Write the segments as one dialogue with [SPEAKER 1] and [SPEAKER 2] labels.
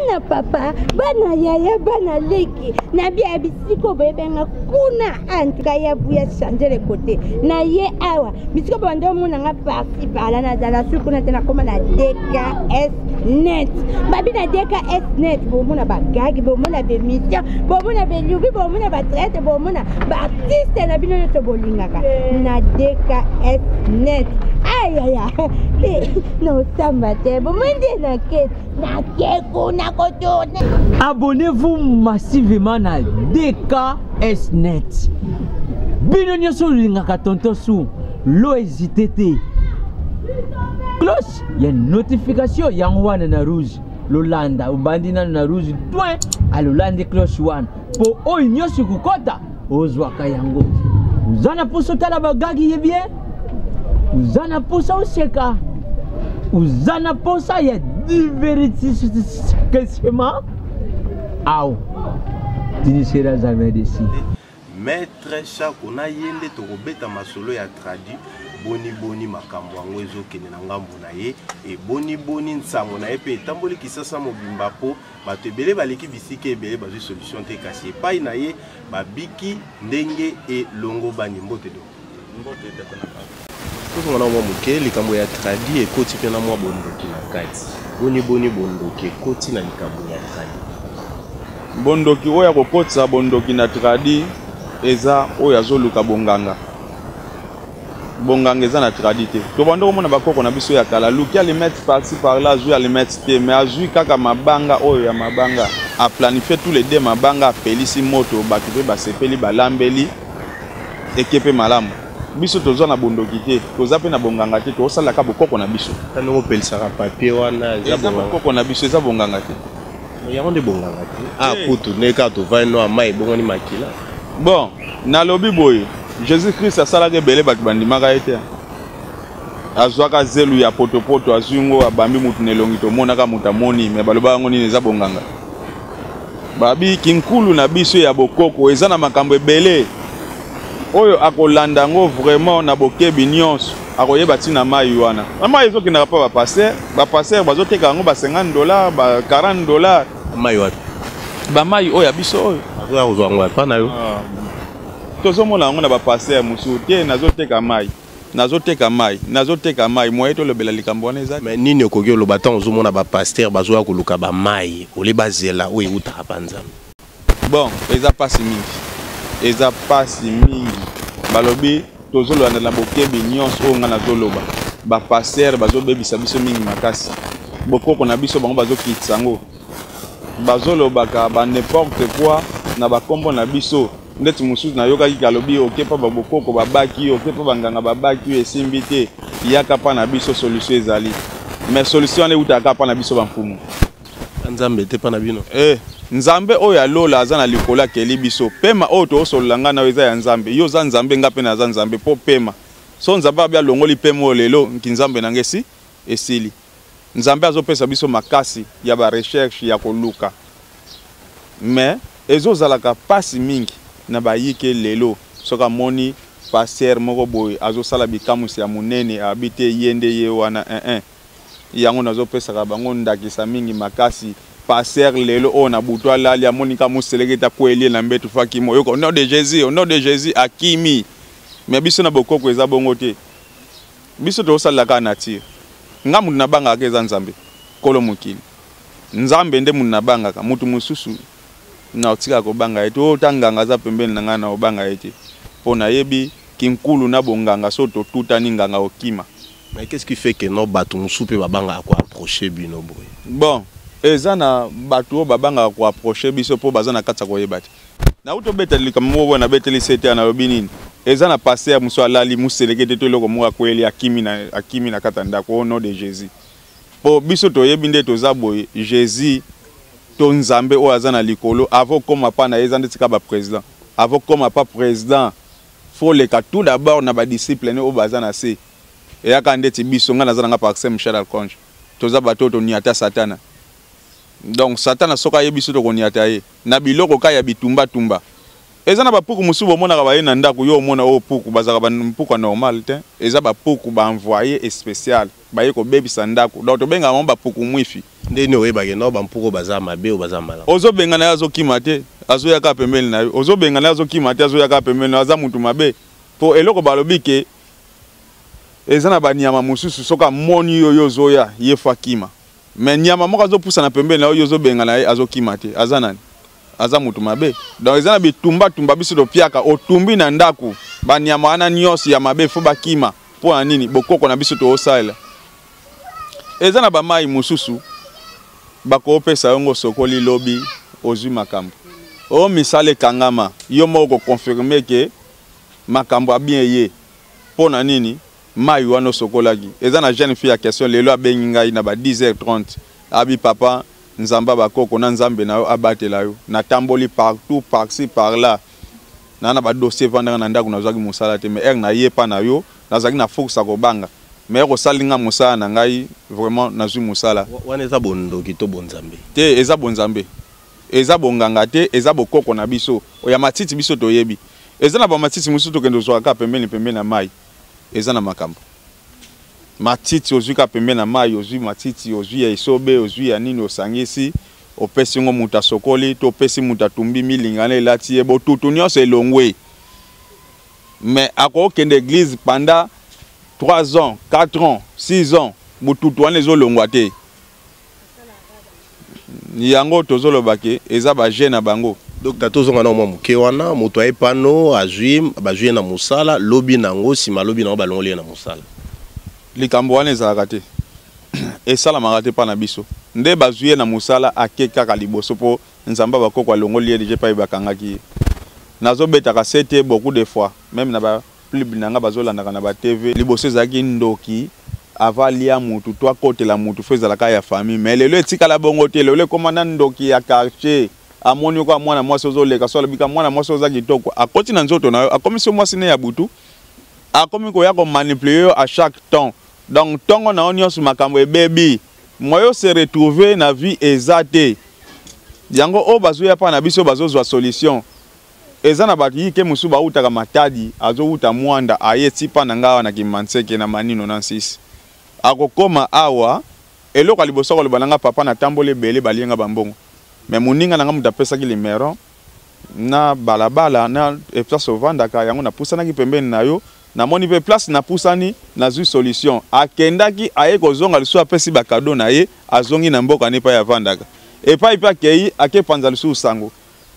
[SPEAKER 1] Bana papa, bana yaya, bana leki, na bia bisiko boyebenga kuna antuka ya buya changer le côté. Na ye awa, bisiko bando omona nga parti par là na zala su kuna te nakoma na DKS net. Babi na DKS net bomona ba gag, bomona ba émission, bomona ba lubi, bomona ba traite, bomona ba artiste na bino nyonso bolingaka na DKS net. Ayaya, nosamba te, bomoni nde na kete.
[SPEAKER 2] Abonnez-vous massivement na DKS Net. Bino nyonso olingaka tonton su lo hésité te. Cloche ya notification yango wana na rouge lolanda obandi nano na rouge point alolandi cloche wana mpo oyo nyonso ekokɔta ozwaka yango oza na mposa otala bagagi ye bien oza na mposa oseka oza na mposa ya divertissement aw tu ne seras jamais déçu.
[SPEAKER 3] Maître Shako na ye nde tokobeta masolo ya tradi boni boni makambo yango ezokende na ngambo na ye e boni boni nsango na ye mpe etamboli Kisasa mobimba mpo bato ebele baleki bisika ebele bazwi solution te kasi epai na ye babiki ndenge elongobani. Mbote do.
[SPEAKER 4] Mbote tata na kaka.
[SPEAKER 3] Tozonga na mwa moke likambo ya tradi ekoti mpe na mwa bondoki na kati. Boni boni bondoki ekoti na likambo ya tradi?
[SPEAKER 4] Bondoki oyo akokotisa bondoki na tradi eza oyo azoluka bonganga. Bonganga eza na tradi te. Tobanda komona bakoko na biso ya kala, aluki alimete par-ci par-là, azwi alimete te, mais azwi kaka mabanga oyo ya mabanga, aplanifie tous les deux mabanga, apelisi moto, bato mpe basepeli, balambeli, eke mpe malamu. Biso toza na bondoki te, toza mpe na bonganga te, tosalaka bokoko na biso.
[SPEAKER 3] Ndenge opelisaka papier wana
[SPEAKER 4] eza bokoko na biso, eza bonganga te.
[SPEAKER 3] Yango nde bonganga te. Ah kutu nde kaka tovandi no mai ebongwani makila.
[SPEAKER 4] Bon, nalobi boye, Jésus Christ asalaka ebele bato bandimaka ye te. Azwaka zelu ya potopoto, azwi ngo abambi mutu na elongi, tomonaka mutu amoni, me balobaka yango nini, eza bonganga. Babi kinkulu na biso ya bokoko eza na makambo ebele oyo akolanda yango vraiment na bokebi nyonso, akoyeba ntina mai wana. Na mai ezokendaka mpa bapaster, bapaster bazoteka yango ba $50, ba $40.
[SPEAKER 3] Mai wapi?
[SPEAKER 4] Ba mai oyo ya biso oyo.
[SPEAKER 3] Azoya kozwa yango epa na yo.
[SPEAKER 4] Tozomona yango na bapaster mosusu te, nazoteka mai. Nazoteka mai, nazoteka mai, moye tolobela likambo wana eza.
[SPEAKER 3] Mais nini okoki oloba ntango ozomona bapaster bazoya koluka bamai ole bazela oyo eutaka pa Nzambe?
[SPEAKER 4] Bon, eza pasi mingi, eza pasi mingi. Balobi tozolanda na bokebi nyonso oyo ngai nazoloba. Bapaster bazobebisa biso mingi makasi. Bokoko na biso bango bazokitisa yango, bazolobaka ba n'importe quoi na bakombo na biso. Ndeti mosusu nayokaki kalobi oke pa babokoko babaki yo, oke pa banganga babaki yo, esimbi te, yaka pa na biso solution ezali. Mais solution wana eutaka pa na biso bamfumu.
[SPEAKER 3] Nzambe te pa na bino.
[SPEAKER 4] Nzambe oyo ya lola aza na likolo akeli biso. Pema oyo tozosolola ngai na yo eza ya Nzambe. Yo oza Nzambe, ngai mpe naza Nzambe po pema. So Nzambe abi alongoli pema oyo lelo, nki Nzambe na ngai esi esili. Nzambe azopesa biso makasi ya ba recherche ya koluka. Mais ezozalaka pasi mingi na bayike lelo soki amoni pasteur moko boye azosala bikamwisi ya monene abi te ye nde ye wana Yango nazopesaka bango ndakisa mingi makasi. Pasteur lelo oyo na butu alali amoni ka moseleke ta kweli na mbetu fa akimi, oyoka au nom de Jésus, au nom de Jésus akimi. Mais biso na bokoko eza bongo te. Biso tozosalela kaka nature. Nga mutu nabangaka eza Nzambe kolo mokili. Nzambe nde mutu nabangaka, mutu mosusu na otikaka kobanga ye te. Oyo ta nganga aza pembeni na ngai na obanga ye te. Mpo nayebi kinkulu na bonganga so totutani nganga okima.
[SPEAKER 3] Mais qu'est-ce qui fait que non bato mosusu mpe babangaka koapproche bino boye?
[SPEAKER 4] Bon, eza na bato oyo babangaka koapproche biso mpo baza na kati ya koyeba te. Nauti obeta likambo moko boye, nabeteli sete nalobi nini? Eza na pasteur mosusu alali moseleke te to eloko moko akweli akimi na kati ya ndako au nom de Jésus. Po biso toyebi nde toza boye, Jésus to Nzambe oyo aza na likolo avant okoma pa na ye eza ndeti kaka ba président. Avant okoma pa président faut leka tout d'abord na ba disciple ne oyo baza na se. Eyaka ndeti biso nga naza na nga par Saint Michel Archange. Toza bato oyo toniata Satana. Donc Satana soki ayebi biso tokoniata ye na biloko ka ya bitumba tumba. Eza na bapuku mosusu bomonaka baye na ndako, yo omona oyo puku bazalaka ba mpuku ya normal te, eza bapuku ba envoyé spécial. Baye kobebisa ndako. Donc tobengaka bango bapuku mwifi.
[SPEAKER 3] Nde nini oyebake no bampuku baza mabe oyo baza malamu?
[SPEAKER 4] Ozobengana ye azokima te, azoya kaka pembeni na yo. Ozobengana ye azokima te, azoya kaka pembeni na yo. Aza mutu mabe. Po eloko balobi ke eza na banyama mosusu soki amoni yo yo ozoya ye fo akima. Mais nyama moko azopusana pembeni na yo, yo ozobengana ye azokima te. Aza nani? Aza mutu mabe. Donc eza na bitumba tumba biso topiaka, otumbi na ndako banyama wana nyonso ya mabe fo bakima. Mpo na nini? Bokoko na biso toosalela. Eza na bamai mosusu bakopesa yo ngo osokoli lobi ozwi makambo. O misala ekangama, yo moko koconfirme ke makambo ya bien ye. Mpo na nini? Mai wana osokolaki. Eza na jeune fille ya question lelo abengi ngai na ba 10h30 abi papa Nzambe bakoko na Nzambe na yo abatela yo. Natamboli partout par-ci par-là. Na na ba dossier evandaka na ndako nazwaki mosala te mais heure na ye pa na yo nazalaki na force ya kobanga mais heure osali nga mosala na ngai vraiment nazwi mosala.
[SPEAKER 3] Wana eza bondoki to bonzambe?
[SPEAKER 4] Te, eza bonzambe. Eza bonganga te, eza bokoko na biso. Ya matiti biso toyebi. Eza na ba matiti mosusu tokende ozwaka kaka pembeni pembeni ya mayi. Eza na makambo. Matiti ozwi kaka pembeni ya mayi, ozwi matiti, ozwi ya esobe, ozwi ya nini osangisi, opesi ngo moto asokoli to opesi moto atumbi milinga na elati ye, botutu nyonso elongwe. Mais akokende église pendant 3 ans, 4 ans, 6 ans, botutu wana ezolongwa te. Yango tozoloba ke eza ba jeu na bango.
[SPEAKER 3] Donc tata ozonga na mwa moke wana moto aye pano azwi bazwi ye na mosala lobi nango nsima lobi nango balongoli ye na mosala.
[SPEAKER 4] Likambo wana ezalaka te, esalamaka te mpa na biso. Nde bazwi ye na mosala ake kaka liboso mpo Nzambe bakoko alongoli ye deja epai bakangaki ye. Nazobetaka sete beaucoup de fois meme na ba pub na nga bazolandaka na ba TV. Liboso ezalaki ndoki avant alia mutu to akotela mutu fo ezalaka ya famille, mais lelo etikala bongo te. Lelo ekoma na ndoki ya quartier, amoni yo kaka mwana mwasi ozoleka, so alobi kaka mwana mwasi oza kitoko, akoti na nzoto na yo, akomisi yo mwasi ne ya butu, akomi koya komanipuler yo à chaque temps. Donc ntongo na yo nyonso makambo ebebi, moyen se retrouver na vie eza te. Yango oyo bazoya mpa na biso bazozwa solution. Eza na bato yike mosusu bawutaka Matadi, azowuta Mwanda, aye ti mpa na ngai awa na Kimbanseke na Manino na Nsisi. Akokoma awa, eloko ya liboso akoloba na ngai, papa natamboli ebele balie nga bambongo. Mais moninga na ngai moto apesaki limero na balabala na place ovandaka, yango napusanaki pembeni na yo, namoni pe place napusani nazwi solution. Akendaki aye kozonga lisusu apesi ba cadeau na ye, azongi na mboka ne epai avandaka. Epai pe akei akepanza lisusu sango.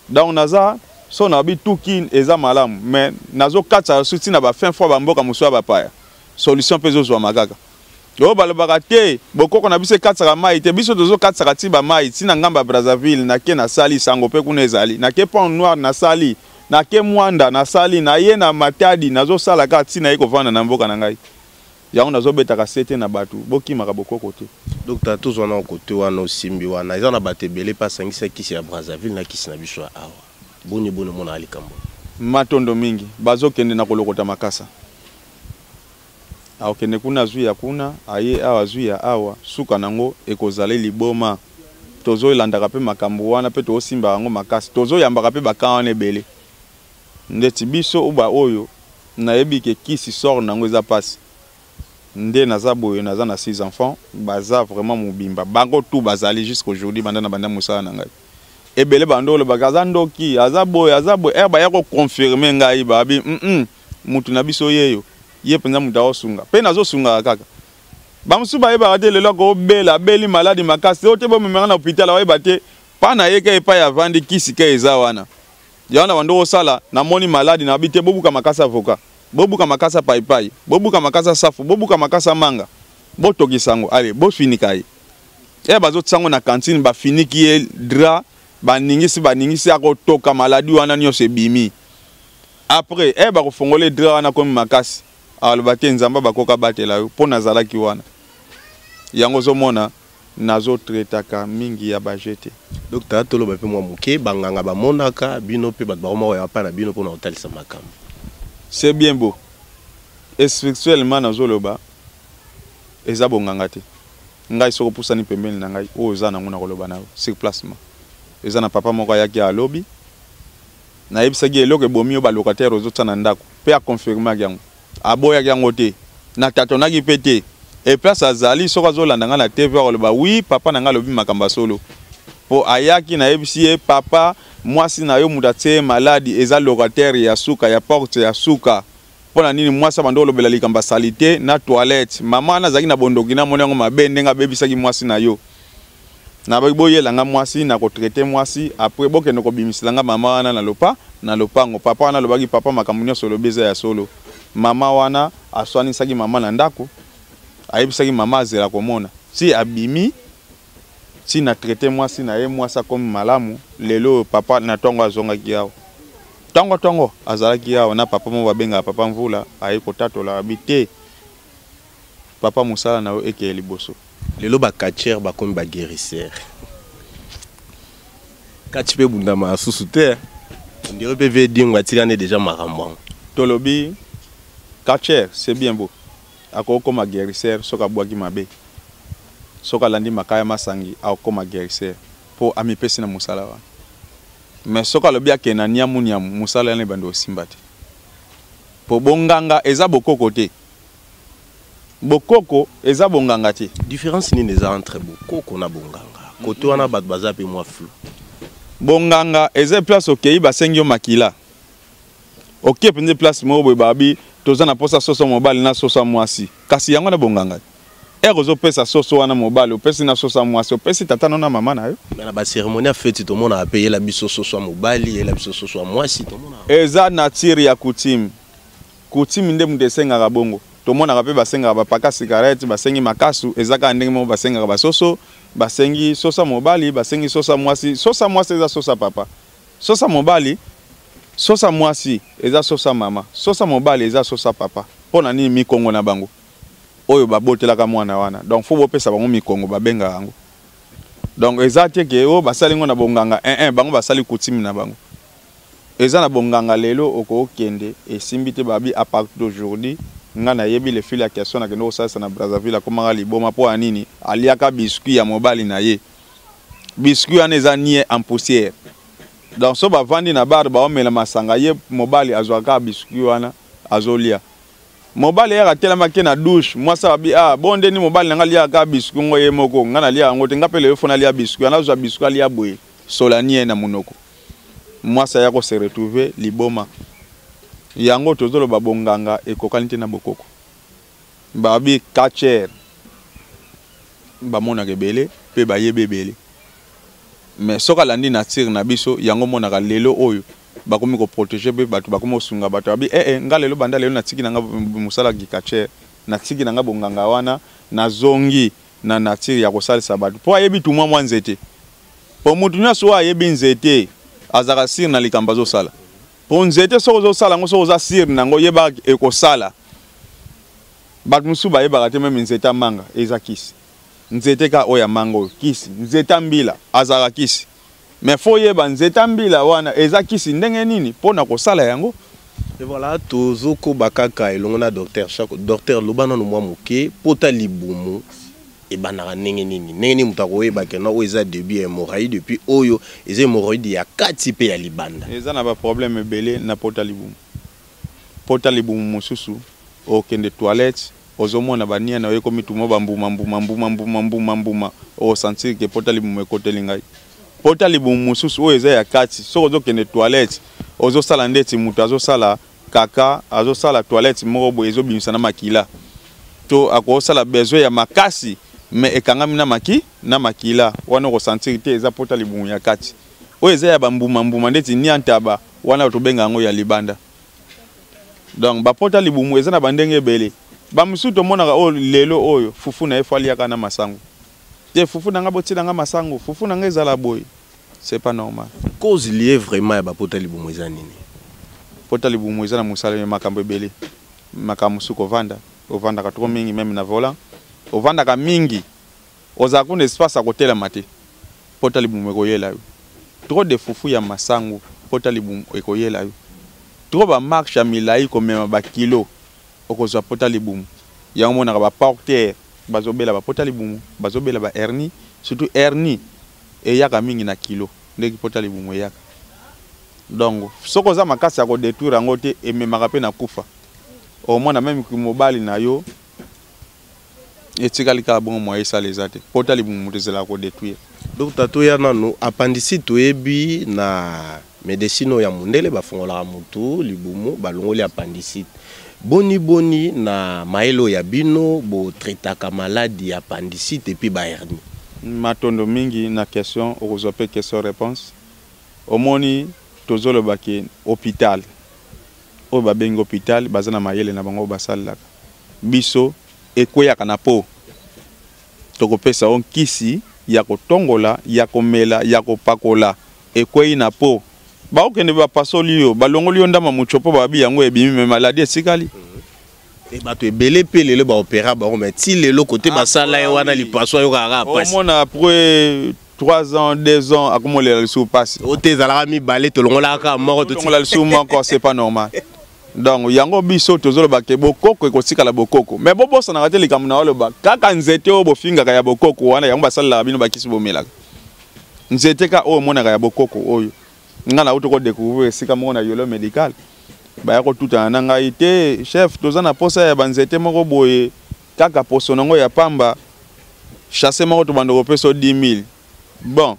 [SPEAKER 4] Donc naza so na bi tout kin eza malamu mais nazo katisa lisusu ti na ba fin fois ba mboka mosusu ya bapaya. Solution pe ezozwama kaka. Oyo balobaka te bokoko na biso ekatisaka mai te, biso tozokatisaka ti ba mai ti na ngambo ya Brazzaville. Nake nasali sango pe kuna ezali, nake Pont Noir nasali, nake Mwanda nasali, naye na Matadi nazosala kaka ti naye kovanda na mboka na ngai. Yango nazobetaka sete na bato, bokimaka bokoko te.
[SPEAKER 3] Docteur, tozwa na kote wana osimbi wana eza na bato ebele mpe asangisa kisi ya Brazzaville na kisi na biso ya awa. Boni boni omonaka likambo?
[SPEAKER 4] Matondo mingi. Bazokende na kolokota makasa. Akokende kuna azwi ya kuna, aye awa azwi ya awa, suka nango ekozala liboma. Tozolandaka mpe makambo wana mpe tozosimbaka yango makasi. Tozoyambaka mpe ba cas wana ebele. Ndeti biso ba oyo nayebi ke kisi sort nango eza pasi. Nde naza boye naza na 6 enfants baza vraiment mobimba bango tout bazali jusqu'aujourd'hui banda na banda mosala na ngai. Ebele bando olobaka aza ndoki, aza boye, aza boye. Heure baya ko confirmer ngai babi mutu na biso yeyo, ye penza mutu aosunga. Pe nazosungaka kaka. Ba mosusu bayebaka te lelo akobela, abeli maladi makasi. Oyo te bomemaka na hôpital oyeba te pa na ye ka epai avandi kisi ka eza wana. Yango na bando kosala, namoni maladi na bi te bobuka makasa avocat, bobuka makasa paipai, bobuka makasa safu, bobuka makasa manga, botokisa yango, allez bofinika ye. Eh bazotia yango na cantine, bafiniki ye drap, baningisi baningisi akotoka maladi wana nyonso ebimi. Après eh bakofongole drap wana komi makasi, aloba te Nzambe bakoka batela yo mpo nazalaki wana. Yango ozomona nazo traitaka mingi ya ba jeu te.
[SPEAKER 3] Docteur, toloba mpe mwa moke, banganga bamonaka bino mpe bato bakoma koya pa na bino mpona kotalisa makambo.
[SPEAKER 4] C'est bien beau. Et spirituellement nazoloba eza bonganga te. Ngai soko pusani pembeni na ngai oyo oza nango nakoloba na yo sur place ma. Eza na papa moko ayaki alobi nayebisaki eloko ebomi yo ba locataire ozotia na ndako mpe aconfirmaki yango. Aboyaki yango te. Na tatonaki mpe te. E place azali, soki azolanda ngai na TV, akoloba oui, papa na ngai alobi makambo ya solo. Po ayaki, nayebisi ye, papa, mwasi na yo moto atie ye maladi, eza locataire ya suka, ya porte ya suka. Mpo na nini mwasi abandi kolobela likambo ya salite na toilette? Mama wana azalaki na bondoki, namoni yango mabe ndenge abebisaki mwasi na yo. Nabaki boyela nga mwasi, na kotraite mwasi, après bokende kobimisela nga mama wana na lopa na lopango. Papa wana alobaki, papa, makambo nyonso olobi eza ya solo. Mama wana aswanisaki mama na ndako, ayebisaki mama azela komona ti abimi, ti na traite mwasi na ye, mwasi akomi malamu. Lelo oyo papa na ntongo azongaki awa, ntongo ntongo azalaki awa na papa moko babengaka papa Mvula, aye kotatola abi te, papa, mosala na yo ekeye liboso.
[SPEAKER 3] Lelo ba catcheur bakomi ba guérisseur. Catch mpe ebundama asusu te. On dirait mpe vie Dingo atika nde déjà makambo yango.
[SPEAKER 4] Tolobi catcheur c'est bien beau, akokoma guérisseur soki abwaki mabe, soki alandi makaya masangi akokoma guérisseur mpo amipesi na mosala wana. Mais soki alobi akende na niamu niamu, mosala wana ebandi kosimba te. Po bonganga eza bokoko te. Bokoko eza bonganga te.
[SPEAKER 3] Différence nini eza entre bokoko na bonganga? Kote wana bato baza mpe mwa flou.
[SPEAKER 4] Bonganga eza place okei basengi yo makila. Okie mpenza place moko boye, babi toza na posa soso mobali na soso ya mwasi. Kasi yango na bonganga. Ere ozopesa soso wana mobali, opesi na soso ya mwasi, opesi tata no na mama na yo.
[SPEAKER 3] Mais na bacérémonie ya feti tomonaka mpe yela biso soso ya mobali, yela biso soso ya mwasi, tomonaka.
[SPEAKER 4] Eza nature ya coutume. Coutume nde moto esengaka bongo. Tomonaka mpe basengaka bapaka cigarette, basengi makasu, eza kaka ndenge moko basengaka basoso, basengi soso ya mobali, basengi soso ya mwasi. Soso ya mwasi eza soso ya papa. Soso ya mobali, soso ya mwasi eza soso ya mama. Soso ya mobali eza soso ya papa. Mpo na nini mikongo na bango oyo babotelaka mwana wana? Donc faut bopesa bango mikongo, babengaka yango. Donc eza te ke oyo basali ngo na bonganga, eh eh, bango basali coutume na bango. Eza na bonganga lelo okokende esimbi te, babi à partir d'aujourd'hui nga nayebi le fil ya question nakende kosalisa na Brazzaville akomaka liboma mpo ya nini? Aliaka biscuit ya mobali na ye. Biscuit wana eza nie en poussière. Donc so bavandi na bar baomela masanga, ye mobali azwaka biscuit wana azolia. Mobali yaka atelemaki na douche, mwasi abi ah bon ndeni mobali na nga aliaka kaka biscuit ngo ye moko, nga nalia yango te, nga mpe lelo fo nalia biscuit, anazwa biscuit alia boye, sola nie na monoko. Mwasi aya ko se retrouver liboma. Yango tozoloba bonganga ekokani te na bokoko. Babi catcher bamonaka ebele mpe bayebi ebele, mais soki alandi nature na biso yango monaka lelo oyo bakomi koprotege mpe bato bakomi kosunga bato. Babi eh, eh, nga lelo banda lelo natiki na nga mosala ki catcher, natiki na nga bonganga wana, nazongi na nature ya kosalisa bato mpo ayebi tumwa mwa nzete. Po mutu nyonso oyo ayebi nzete azalaka sire na likambo azosala. Po nzete soki ozosala yango, soki oza sire na yango, yebaka ekosala. Bato mosusu bayebaka te meme nzete ya manga eza kisi. Nzete kaka oyo ya manga oyo kisi, nzete ya mbila azalaka kisi. Mais faut oyeba nzete ya mbila wana eza kisi ndenge nini mpo na kosala yango.
[SPEAKER 3] Et voilà, tozokoba kaka elongo na docteur Shako. Docteur, loba nanu mwa moke, pota libumu ebandaka ndenge nini? Ndenge nini moto akoyeba ke non, oyo eza début ya hémorroïde, puis oyo eza hémorroïde ya kati mpe ya libanda?
[SPEAKER 4] Eza na ba problème ebele na pota libumu. Pota libumu mosusu okende toilette, ozomona bania na yo ekomi tumo ba mbuma mbuma mbuma mbuma mbuma mbuma, osentir ke pota libumu ekoteli ngai. Pota libumu mosusu oyo eza ya kati, soki ozokende toilette ozosala ndeti moto azosala kaka, azosala toilette moko boye ezobimisa na makila, to akosala besoin ya makasi mais ekangami na maki na makila wana, okosentir te eza pota libumu ya kati. Oyo eza ya bambuma mbuma ndeti niantaba wana tobenga yango ya libanda. Donc bapota libumu eza na bandenge ebele. Bamosusu tomonaka oyo lelo oyo fufu na ye fo aliaka na masango te, fufu na nga botiela nga masango, fufu na nga ezala boye, c'est pas normal.
[SPEAKER 3] Cause liée vraiment ya bapota libumu eza nini?
[SPEAKER 4] Pota libumu eza na mosala ya makambo ebele. Makambo mosusu kovanda, ovandaka trop mingi, meme na volant ovandaka mingi, ozala kuna espace ya kotelema te, pota libumu ekoyela yo. Trop de fufu ya masango, pota libumu ekoyela yo. Trop ba marche ya milai komema ba kilo, okozwa pota libumu. Yango monaka ba porteur bazobela ba pota libumu, bazobela ba hernie, surtout hernie eyaka mingi na kilo ndenge pota libumu eyaka. Donc soki oza makasi ya kodétruire yango te, ememaka mpe na kufa. Omona meme mobali na yo Etikali kaka bongo, moyen esala eza te. Pota libumu moto ezelaka kodétruire.
[SPEAKER 3] Docteur, toya nanu appendicite. Toyebi na médecine oyo ya mondele, bafungolaka motu libumu, balongoli appendicite. Boni boni na mayele oyo ya bino botraitaka maladie ya appendicite et puis bahernie?
[SPEAKER 4] Matondo mingi na question. Okozwa mpe question réponse. Omoni, tozolobaki hôpital oyo babengi hôpital, baza na mayele na bango oyo basalelaka. Biso ekweyaka na po tokopesa yo nkisi ya kotongola, ya komela, ya kopakola. Ekwei na po baokende, bapasoli yo, balongoli yo ndamba moto mpo babi yango ebimi, mais maladie esikali.
[SPEAKER 3] E bato ebele mpe lelo baopéra bango, mais ti lelo kote basala ye wana lipaso, ayokaka kaka pasi.
[SPEAKER 4] Omona après 3 ans, 2 ans, akomolela lisusu pasi.
[SPEAKER 3] O te, ezalaka mibale, tolongolaka kaka moko.
[SPEAKER 4] Tolongola lisusu moko, c'est pas normal. Donc yango biso tozoloba ke bokoko ekotikala bokoko, mais bobosanaka te likambo na oloba kaka nzete oyo bofingaka ya bokoko wana, yango basalelaka bino bakisi bomelaka. Nzete ka oyo omonaka ya bokoko oyo, ngai nauti kodécouvrir esika moko na Yolo Médical. Baya kotutana na ngai te: "Chef, toza na posa ya banzete moko boye, kaka poso nango ya pamba, sachet moko tobanda kopesa 10 000." Bon,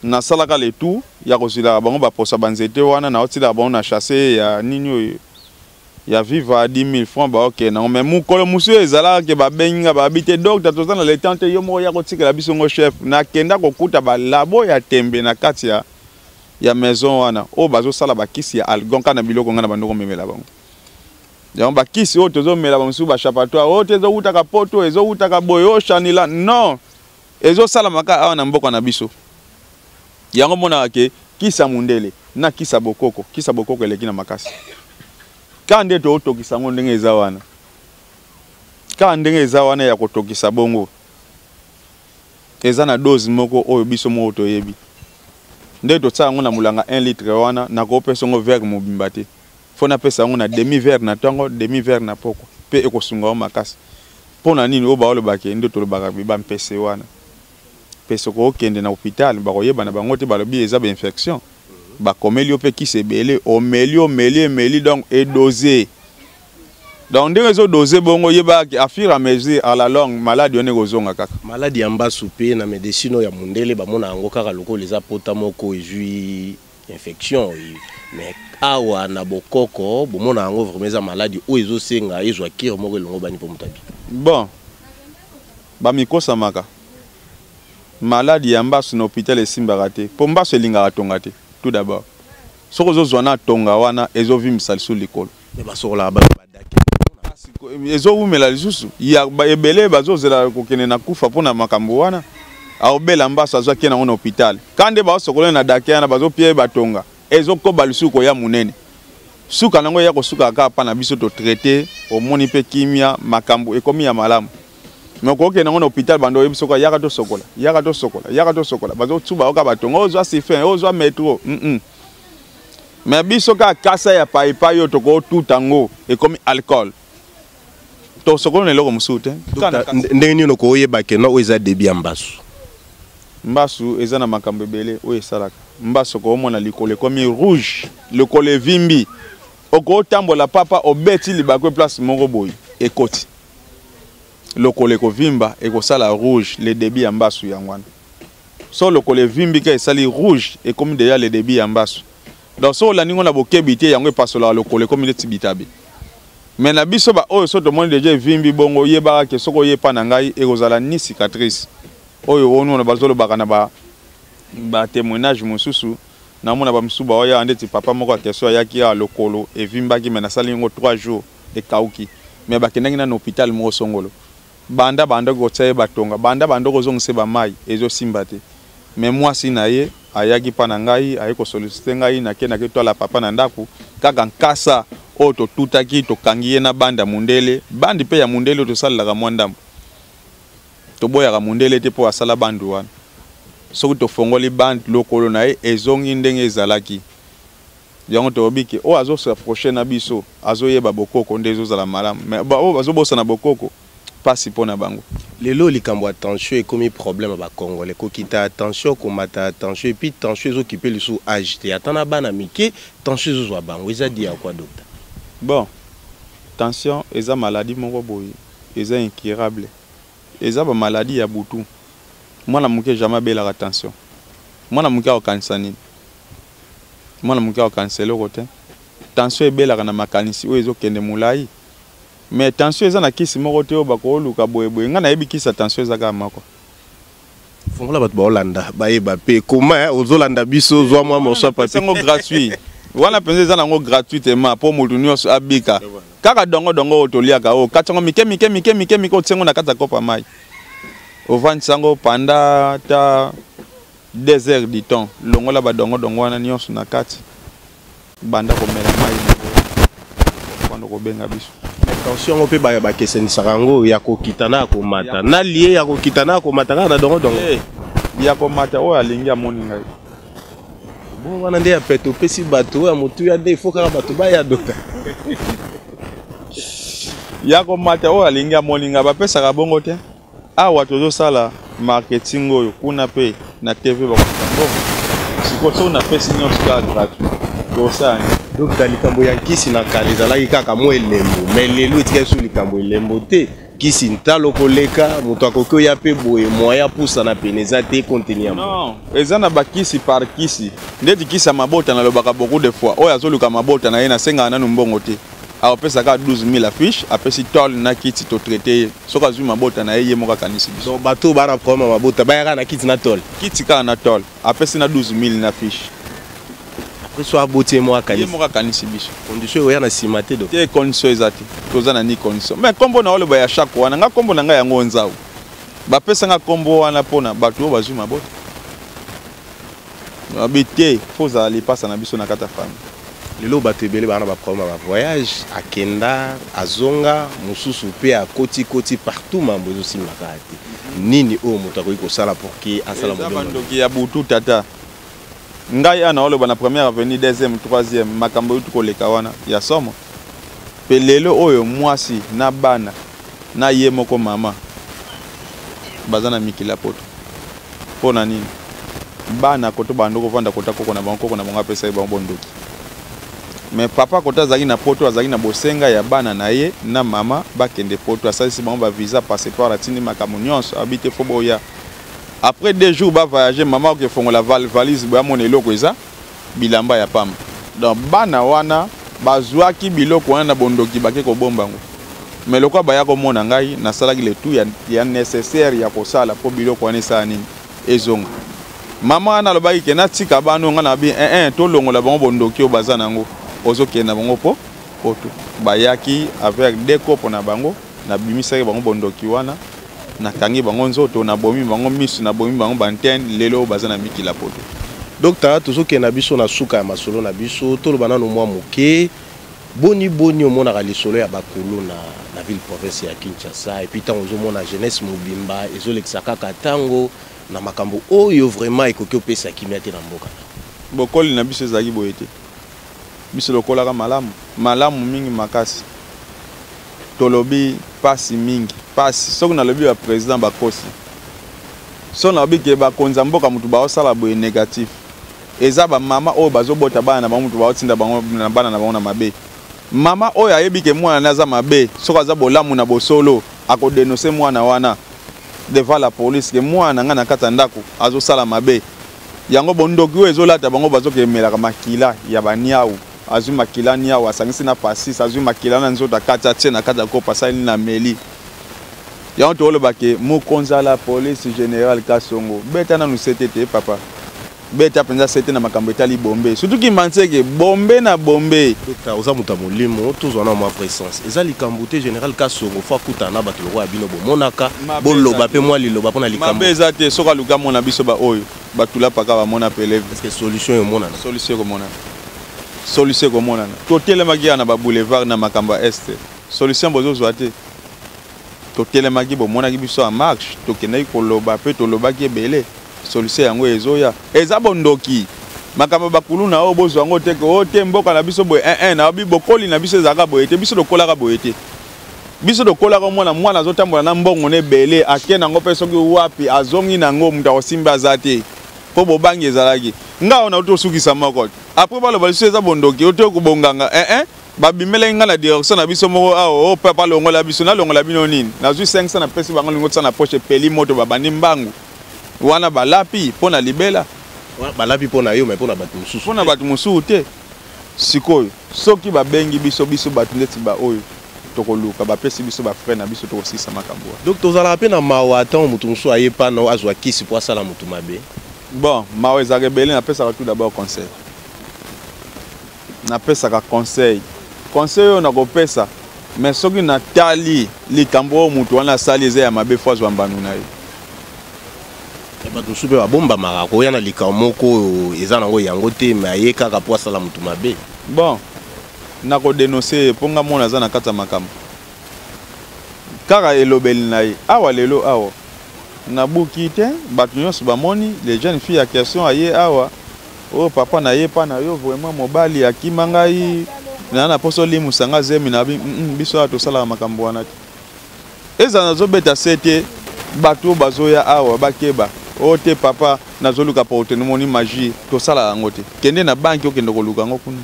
[SPEAKER 4] nasalaka le tout ya kozwilaka bango baposo ya banzete wana, naotilaka bango na sachet ya nini oyo ya viva 10 000 francs, baokende nango. Mais mokolo mosusu ezalaka ke babengi nga, babi te: "Docteur, toza na le temps te, yo moko ya kotikela biso ngo." Chef, nakenda kokuta balabo ya tembe na kati ya maison wana oyo bazosala bakisi ya argon kaka na biloko ngai na bando komemela bango. Yango bakisi oyo tozomela, bamosusu bachapatoire oyo te, ezowutaka poto, ezowutaka boye, oyo shanila non, ezosalamaka awa na mboka na biso. Yango monaka ke kisa mundele na kisa bokoko, kisa bokoko eleki na makasi. Kaka nde tootokisa yango ndenge eza wana, kaka ndenge eza wana ya kotokisa bongo, eza na dose moko oyo biso moko toyebi nde totia yango na molanga 1 litre wana. Nakopesa yango verre mobimba te, fo napesa yango na demi verre na ntongo, demi verre na pokwa, mpe ekosunga yango makasi. Mpo na nini oyo baolobaka nde tolobaka bampese wana? Mpe soki okende na hôpital, bakoyeba na bango te, balobi eza bainfection, bakomeli yo mpe kisi ebele, omeli, omeli, emeli, donc edose. Donc ndenge ezodose bongo, yebaki à fur et à mesure, à la longue, maladie wana ekozonga kaka.
[SPEAKER 3] Maladie ya mbasu mpe, na médecine oyo ya mondele, bamona yango kaka lokola eza pota moko ezwi infection, mais awa na bokoko bomona yango vraiment eza maladie oyo ezosenga ezwa cure moko elongo bani mpo moto abi?
[SPEAKER 4] Bon, bamikosamaka. Maladie ya mbasu na hôpital esimbaka te, mpo mbasu elingaka tonga te. Tout d'abord, soki ozozwa na tonga wana, ezovimbisa lisusu likolo.
[SPEAKER 3] Mais basokolaka bato badake.
[SPEAKER 4] Ezowumela lisusu ya ebele bazozela kokende na kufa mpona makambo wana. Aobela mbasu, azwaki nango na hôpital, ka nde baosokola na dake wana, bazopia ye batonga, ezokoba lisusu koya monene. Suka nango eya kosuka kaka mpa na biso totraite, omoni mpe kimia, makambo ekomi ya malamu. Mais okokende nango na hôpital, bando oyebi soko yaka tosokola, yaka tosokola, yaka tosokola, bazotuba oka batonga, ozwa sifin, ozwa métro. Mais biso kaka kasa ya paipai oyo tokotuta yango, ekomi alcool, tosokola na eloko mosusu te.
[SPEAKER 3] Ndenge nini okoyeba ke no, oyo eza début ya mbasu?
[SPEAKER 4] Mbasu eza na makambo ebele oyo esalaka mbasu. Okomona likolo ekomi rouge, lokolo evimbi, okotambola papa, obeti libakwe place moko boye, ekoti lokolo, ekovimba, ekosala rouge, le début ya mbasu yango wana. So lokolo evimbi ka esali rouge, ekomi déjà le début ya mbasu. Donc so olandi ngo na bokebi te, yango epasolaka lokolo, ekomi neti bitabe. Mais na biso baoyo, so tomoni déjà evimbi bongo, oyebaka ke soki oyepa na ngai, ekozala ni cicatrice oyo onona bazolobaka na batémoignage mosusu. Namona bamosusu baoya ndeti papa moko ya question, ayaki awa, lokolo evimbaki, mais nasali yango 3 jours, ekauki. Mais bakendaki nano hôpital moko songolo, banda banda kotia ye batonga, banda banda kozongisa bamai, ezosimba te. Mais mwasi na ye ayaki mpa na ngai, aye kosollicite ngai, nakendaki twala papa na ndako. Kaka nkasa oyo totutaki, tokangi ye na bande ya mundele, bande mpe ya mundele oyo tosalelaka mwa ndambo, toboyaka mundele te mpo asala bande wana. Soki tofongoli bande, lokolo na ye ezongi ndenge ezalaki. Yango toyebi ke oyo azos'approche na biso azoyeba bokoko nde ezozala malamu, mais oyo bazobosana bokoko, mpasi mpo na bango.
[SPEAKER 3] Lelo likambo ya tension ekomi problème ya bacongolais, kokita ya tension, komata ya tension, et puis tension ezokipe lisusu âge te, ata na bana mike tension ezozwa bango. Eza dû à quoi, docteur?
[SPEAKER 4] Bon, tension eza maladie moko boye eza incurable. Eza ba maladie ya butu. Mwana moke jamais abelaka tension. Mwana moke akokanisa nini? Mwana moke akokanisa eloko te. Tension ebelaka na makanisi oyo ezokende molayi. Mais tension eza na kisi moko te oyo bakoluka boye boye. Ngai nayebi kisi ya tension eza kaka moko.
[SPEAKER 3] Fongola bato baolanda bayeba mpe koma eh, ozolanda biso zwa mwa morceau ya papier.
[SPEAKER 4] Yango gratuit. Wana mpenza eza nango gratuitement mpo moto nyonso abika. Kaka dongo dongo oyo toliaka oyo kati yango mike mike mike mike mike otie yango na kati ya kopo ya mai. Ovandisa yango pendant ta 2 heures du temps, longola ba dongo dongo wana nyonso na kati, banda komela mai na kobenga biso.
[SPEAKER 3] Mais tension yango mpe bakesenisaka yango ya kokita na ya komata, na lie ya kokita na ya komata kaka na dongo dongo.
[SPEAKER 4] Hey, ya komata oyo alingi amoni ngai.
[SPEAKER 3] Bon, wana nde ya pete opesi bato oyo ya motuya nde ifo kaka bato baya doka.
[SPEAKER 4] Ya komata oyo alingi amoni ngai, bapesaka bongo te. Awa tozosala marketing oyo kuna pe na TV bakofuta mbongo. Sikoyo soki napesi nyonso kaka gratuit, tosala nini?
[SPEAKER 3] Docteur, likambo ya nkisi na kala ezalaki kaka mwa elembo, mais lelo etikali lisusu likambo elembo te. Kisi ntalo koleka, moto akoki oya pe boye, moyen apusana pene eza te compte tenu ya mbongo.
[SPEAKER 4] Non, eza na ba kisi par kisi. Ndeti kisi ya mabota nalobaka beaucoup de fois, oyo azoluka mabota na ye nasengaka nanu mbongo te. Akopesa kaka 12000 affiche, apesi tol na kiti to traite ye. Soki azwi mabota na ye, ye moko akanisi biso.
[SPEAKER 3] Donc bato oyo ba na problème ya mabota bayaka na kiti na tol.
[SPEAKER 4] Kiti kaka na tol, apesi na 12000 na fiche.
[SPEAKER 3] Après soit aboti ye moko akanisi.
[SPEAKER 4] Ye moko akanisi biso.
[SPEAKER 3] Condition oya na sima te donc.
[SPEAKER 4] Te condition eza te. Toza na ni condition. Mais kombo na oloba ya chaque wana, nga kombo na nga yango nzau. Bapesa nga kombo wana pona bato oyo bazwi mabota. Babi te, faut ozala lipasa na biso na kati ya famille.
[SPEAKER 3] Lelo bato ebele baa na ba problème ya ba voyage, akenda, azonga, mosusu pe akoti koti partout mambo ezosimba kaka te. Nini oyo moto akoki kosala pour que asala
[SPEAKER 4] mobembo? Eza bandoki ya butu tata. Ngai awa naoloba na première avenue, deuxième, troisième, makambo euti koleka wana ya somo. Pe lelo oyo mwasi na bana na ye moko mama baza na mikili ya poto. Mpo na nini? Bana koto bando kovanda kota koko na bango, koko na bango apesaki bango bondoki. Mais papa koto azalaki na poto, azalaki na bosenga ya bana na ye na mama bakende poto, asalisi bango ba visa, passeport, atindi makambo nyonso, abi te fo boya. Après 2 jours ba voyager, mama oke fongola valise boya mona eloko eza bilamba ya pamba. Donc bana wana bazwaki biloko wana na bondoki bake kobomba yango. Mais lokola baya komona ngai, nasalaki le tout ya nécessaire ya kosala po biloko wana esala nini ezonga. Mama wana alobaki ke natika bana ngai na bi eh eh tolongola bango bondoki oyo baza nango, ozokende na bango po poto. Bayaki avec deux kopo na bango, nabimisaki bango bondoki wana, nakangi bango nzoto, nabomi bango misu, nabomi bango ba antenne, lelo oyo baza na mikila poto.
[SPEAKER 3] Docteur, tozokende na biso na suka ya masolo na biso, toloba nanu mwa moke. Boni boni omonaka lisolo ya bakuluna na ville province ya Kinshasa, et puis tango ozomona jeunesse mobimba ezolekisa kaka tango na makambo oyo vraiment ekoki opesa kimia te na mboka na.
[SPEAKER 4] Bokoli na biso ezalaki boye te. Biso lokolaka malamu, malamu mingi makasi. Tolobi pasi mingi, pasi. Soki nalobi ba president bakosi. Soki nalobi ke bakonzi ya mboka mutu baosala boye negatif. Eza ba mama oyo bazobota bana na bango mutu baotinda bango na bana na bango na mabe. Mama oyo ayebi ke mwana na aza mabe, soki aza bolamu na bosolo, akodenoncer mwana wana devant la police ke mwana na ngai na kati ya ndako azosala mabe. Yango bondoki oyo ezolata bango bazokemelaka makila ya ba niawu. Azwi makila niawu asangisi na pastis, azwi makila na nzoto akati atie na kati ya kopo asali na meli. Yango toloba ke mokonzi ya la police générale Kasongo, beta nanu sete te papa. Beta mpenza sete na makambo etali bombe, surtout Kimbanseke, bombe na bombe.
[SPEAKER 3] Docteur, oza moto ya molimo, tozwa na mwa vrai sens. Eza likambo te général Kasongo fo akutana na bato lokola bino bomonaka, boloba pe mwa liloba mpona likambo.
[SPEAKER 4] Mabe eza te soki aluka mona biso ba oyo batula paka bamona peleve.
[SPEAKER 3] Est-ce que solution emonana?
[SPEAKER 4] Solution ekomonana. Solution ekomonana. Totelemaki kaka na ba boulevard na makambo ya Est. Solution bozozwa te. Totelemaki, bomonaki biso en marche, tokendaki koloba pe tolobaki ebele. Solution yango ezoya. Eza bondoki. Makambo ba kuluna oyo bozwa yango te ke o te mboka na biso boye eh eh na bi bokoli na biso ezalaka boye te, biso tokolaka boye te. Biso tokolaka omona mwana azotambola na mbongo na ebele, ake nango pe soki wapi azongi nango moto akosimba aza te. Po bobangi ezalaki. Nga oyo nauti kosukisa moko. Après baloba lisusu eza bondoki, ote kobonganga eh eh. Babimelaki ngai na direction na biso moko awa, o papa longola biso, nalongola bino nini? Nazwi 500 napesi bango, lingo tia na poche, epeli moto, babandi mbangu wana, balapi mpo na libela.
[SPEAKER 3] Balapi mpo na yo, mais mpo na bato mosusu
[SPEAKER 4] mpo na bato mosusu te. Sikoyo soki babengi biso, biso bato ndeti baoyo tokoluka, bapesi biso bafrais na biso, tokosilisa makambo wana.
[SPEAKER 3] Donc tozalaka mpe na mawa ntango moto mosusu aye mpano azwa kisi mpo asala moto mabe.
[SPEAKER 4] Bon, mawa ezalaka ebele. Napesaka tout d'abord conseil, napesaka conseil. Conseil oyo nakopesa, mais soki natali likambo oyo moto wana asali eza ya mabe, fo azwa mbano na ye.
[SPEAKER 3] Bato mosusu mpe babombamaka koya na likambo moko oyo eza nango yango te, mais aye kaka mpo asala moto mabe.
[SPEAKER 4] Bon, nakodénoncer ye mpo nga mona aza na kati ya makambo kaka elobeli na ye awa. Lelo awa nabuki te, bato nyonso bamoni les jeunes filles ya question aye awa: "Oyo papa na ye mpa na yo, vraiment mobali akima ngai na mposa olimusa nga zemi na biso awa." Tosalaka makambo wana te. Ezala nazobeta se te, bato oyo bazoya awa bakeba. Oyo te, papa, nazoluka porte-monnaie, magie, tosalaka yango te. Kende na banki, okende koluka yango kuna.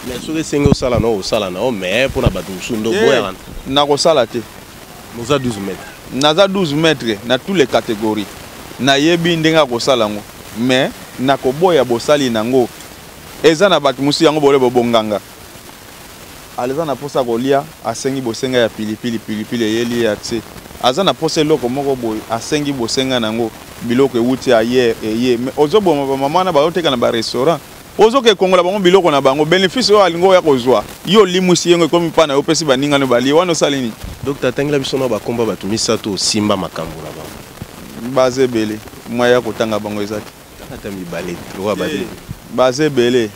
[SPEAKER 3] Mais soki esengi osala na osala na yo, mais mpona bato mosusu nde oboyaka?
[SPEAKER 4] Nakosala te.
[SPEAKER 3] Oza 12 mètres.
[SPEAKER 4] Naza 12 mètres na tous les catégories. Nayebi ndenge akosala yango, mais nakoboya bosali nango. Eza na bato mosusu yango bole bobonganga aza na mposa kolia, asengi bosenga ya pilipili, pilipili eyeli ye, atie. Aza na mposa eloko moko boye, asengi bosenga nango, biloko ewuti ailleurs eye. Mais ozoboma bamama wana bazoteka na barestaurant, ozoke kongola bango biloko na bango, bénéfice oyo alingi oya kozwa, yo olimwisi yengo, ekomi mpa na yo, opesi baningano balie wana, osali nini?
[SPEAKER 3] Docteur, atangela biso na bakomba bato misato osimba makambo na bango.
[SPEAKER 4] Baza ebele, mwa ya kotanga bango eza te.
[SPEAKER 3] Ata mibale, lokola baza.
[SPEAKER 4] Baza ebele,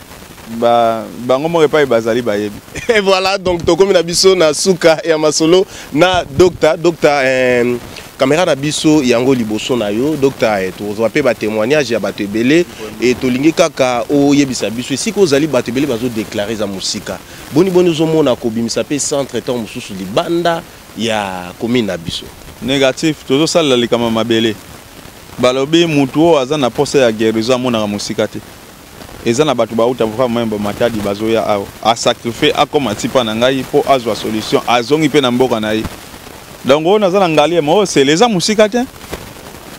[SPEAKER 4] bango moko epai bazali bayebi.
[SPEAKER 3] Et voilà, donc tokomi na biso na suka ya masolo na docteur. Docteur, caméra na biso yango liboso na yo, docteur. Tozwa mpe batémoignage ya bato ebele e tolingi kaka oyebisa biso esika ozali. Bato ebele bazodéclarer eza mosika. Boni boni ozomona kobimisa mpe centre ntango mosusu libanda ya commune na biso?
[SPEAKER 4] Négatif. Tozosalela likambo mabele. Balobi mutu oyo aza na posa ya guérison amonaka mosika te. Eza na bato bauta vraiment bamatadi, bazoya awa, asacrifier, akoma ti mpa na ngai mpo azwa solution, azongi mpe na mboka na ye. Donc oyo naza na Ngaliema, oyo sele eza mosika te.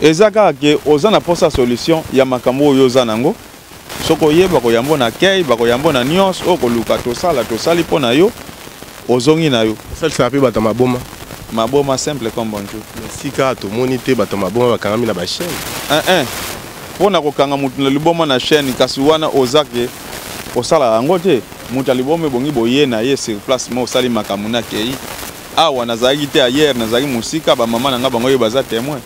[SPEAKER 4] Eza kaka ke oza na posa solution ya makambo oyo oza nango. Soki oyeba koyambo na kei, bakoyambo na nyonso oyo koluka, tosala, tosali mpo na yo, ozongi na yo.
[SPEAKER 3] Osalisaka mpe bato ya maboma?
[SPEAKER 4] Maboma, simple comme bonjour.
[SPEAKER 3] Esika tomoni te bato ya maboma bakangami na bachaîne.
[SPEAKER 4] 1 mpo na kokanga motu na liboma na chaîne, kasi wana oza ke osala yango te. Moto ya liboma ebongi boye na ye sur place mo osali makambo. Nakei awa, nazalaki te ailleurs, nazalaki mosika. Bamama na ngai bango oyo baza témoin.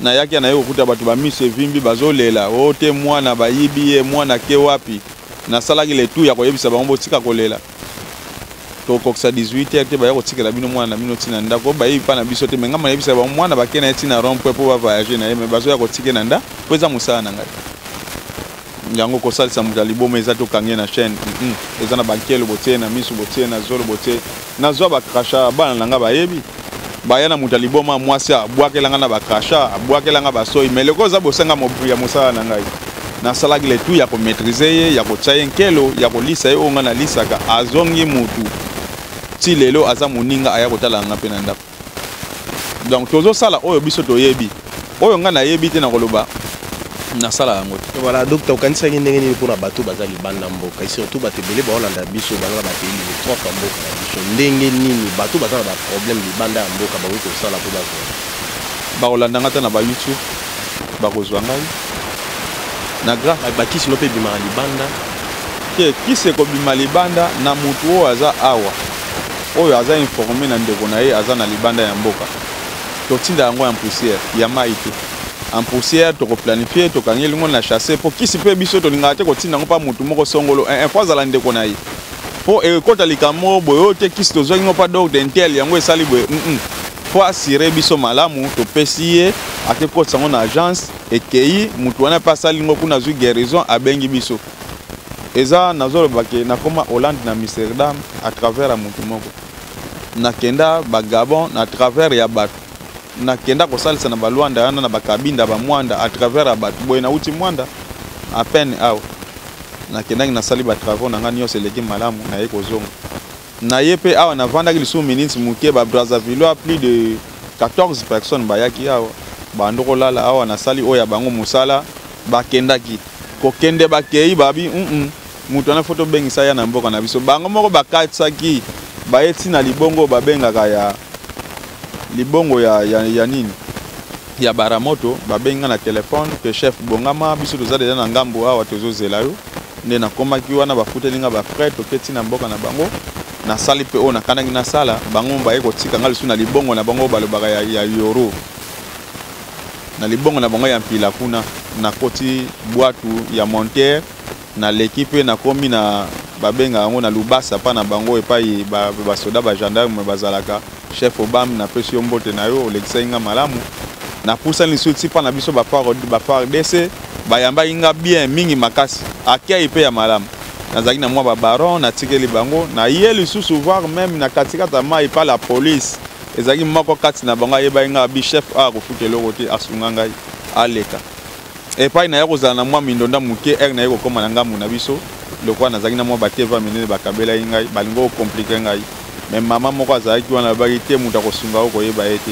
[SPEAKER 4] Nayaki na ye kokuta bato bamiso evimbi, bazolela o te mwana bayibi ye, mwana ke wapi. Nasalaki le tout ya koyebisa bango: "Botika kolela, tokokisa 18 heures te, baya kotikela bino mwana na bino ntina ndako." Bayebi mpa na biso te, mais ngai nayebisa bango mwana bake na ye ntina rond point mpo bavoyage na ye, mais bazoya kotike na nda mpo eza mosala na ngai yango. Kosalisa moto ya liboma eza tokangi ye na chaîne, eza na bankelo, botie na miso, botie na zolo, botie. Nazwa bacrachats, bana na ngai bayebi, baya na moto ya liboma mwasi, abwakelanga na bacrachats, abwakelanga basoi. Mais leko eza bosenga ya mosala na ngai, nasalaki le tout ya komaîtriser ye, ya kotia ye nkelo, ya kolisa ye oyo ngai nalisaka. Azongi mutu ti lelo aza moninga, aya kotala nga mpe na ndako. Donc tozosala oyo biso toyebi, oyo ngai nayebi te na koloba nasala yango te.
[SPEAKER 3] Voilà, docteur, okanisaki ndenge nini mpona bato baza libanda mboka, et surtout bato ebele baolanda biso baza na bapays limitrophe ya mboka na biso? Ndenge nini bato baza na baproblème libanda ya mboka bakoki kosala mpo bazwa?
[SPEAKER 4] Bakolanda nga te na bayoutube, bakozwa ngai na gra.
[SPEAKER 3] Bakisi no mpe ebimaka libanda?
[SPEAKER 4] Te, kisi ekobima libanda na motu oyo aza awa, oyo aza informé na ndeko na ye aza na libanda ya mboka. Totinda yango en poussière ya mai te, en poussière. Tokoplanifier, tokangi elingo na chasse mpo kisi mpe biso tolingaka te kotinda yango mpa motu moko songolo un fo azala ndeko na ye, mpo ekota likambo moko boye oyo te: "Kisi tozwaki ngo mpa docteur un tel, yango esali boye." Mpo assurer biso malamu, topesi ye, ake kotisa yango na agence, ekei, motu wana mpe asali ngo kuna, azwi guérison, abengi biso. Eza nazoloba ke nakóma Hollande na Amsterdam à travers ya motu moko. Nakenda bagabon na travers ya bato, nakenda kosalisa na balwanda wana, na bakabinda, bamwanda, à travers ya bato boye. Nauti Mwanda à peine awa. Nakendaki, nasali ba travaux na ngai nyonso, eleki malamu, naye kozonga. Naye mpe awa, navandaki lisusu minutes moke. Ba Brazzavillois plus de 14 personnes bayaki awa, bando kolala awa. Nasali oyo ya bango mosala, bakendaki kokende, bakei, babi moto wana fo tobengisa ya na mboka na biso. Bango moko bakatisaki, baye ntina libongo babengaka ya libongo ya nini, ya Baramoto. Babengi nga na telefone ke chef, bongama, biso toza deja na ngambo awa, tozozela yo. Nde nakomaki wana, bafuteli nga bafrais, toketi na mboka na bango, nasali mpe oyo nakanaki nasala. Bango baye kotika nga lisusu na libongo na bango balobaka ya Yoro, na libongo na bango ya Mpila. Kuna nakoti bwatu ya montere, naleki mpe nakomi na babenga yango na Lubasa, mpa na bango epai basoda, bagendarme bazalaka. Chef Obam, napesi yo mbote na yo, olekisaki nga malamu. Napusani lisusu ti mpa na biso ba FARDC, bayambaki nga bien mingi makasi, akei mpe ya malamu. Nazalaki na mwa babaron, natikeli bango, naye lisusu voir même na katikati ya mai pa la police. Ezalaki moko kati na bango ayebaki nga, abi chef awa kofuta eloko te, asunga ngai aleka epai naye kozala na mwa mindonda moke. Ere naye kokóma na ngambu na biso, lokola nazalaki na mwa bateva minene bakabelaki ngai, balingi kocompliquer ngai. Me mama moko azalaki wana, alobaki te, moto akosunga yo koyeba ye te,